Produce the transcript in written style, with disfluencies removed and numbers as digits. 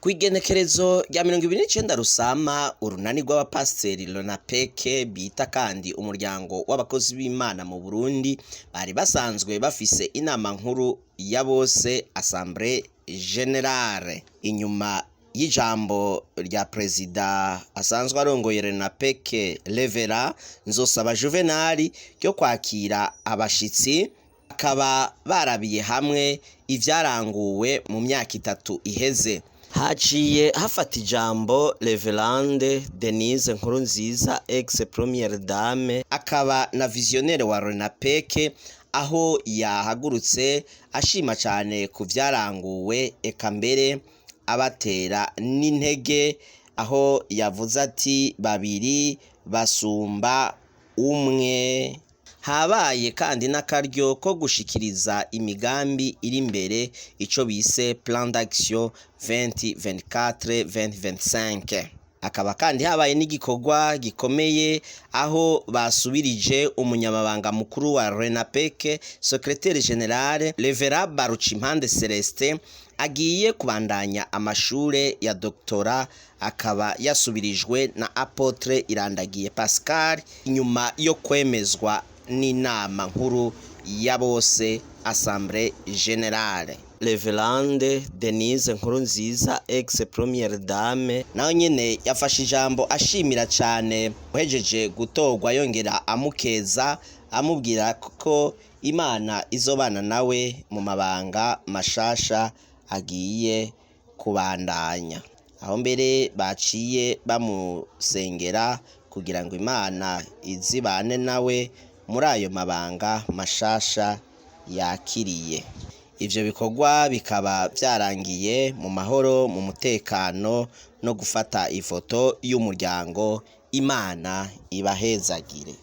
Kw'igenekerezo rya 29 Rusama, urunani rw'abapasiteri Lonapeke, bita kandi umuryango w'abakozi b'Imana mu Burundi, bari basanzwe bafise inama nkuru ya bose, Assemblée Générale. Inyuma y'ijambo rya perezida asanzwe arongoye Renapeke, Révérend Nzosaba Juvenal, ryo kwakira abashitsi, bakaba barabiye hamwe ivyaranguwe mu myaka 3 iheze, haciye hafata ijambo Révérende Denise Nkurunziza, ex première dame akaba na visionnaire wa Renapeke, aho yahagurutse ashima cyane ku vyaranguwe, eka mbere abatera n'intege, aho yavuze ati: "Babiri basumba umwe." Habaye kandi n'akaryo ko gushikiriza imigambi iri imbere, ico bise plan d'action 2024-2025. Hakaba kandi habaye n'igikorwa gikomeye aho basubirije umunyamabanga mukuru wa Renapeke, secrétaire général, Révérend Barucimpande Celestin, agiye kubandanya amashure ya doctorat, akaba yasubirijwe na Apôtre Irandagiye Pascal inyuma yo kwemezwa n'inama nkuru ya bose, Assemblée Générale. Révérende Denise Nkurunziza, ex première dame, nawe nyene yafashe ijambo ashimira cane uhejeje gutorwa, yongera amukeza, amubwira ko Imana izobana nawe mu mabanga mashasha agiye kubandanya, aho mbere baciye bamusengera kugira ngo Imana izibane nawe muri ayo mabanga mashasha yakiriye. Ivyo bikorwa bikaba vyarangiye mu mahoro, mu mutekano no gufata ifoto y'umuryango. Imana ibahezagire.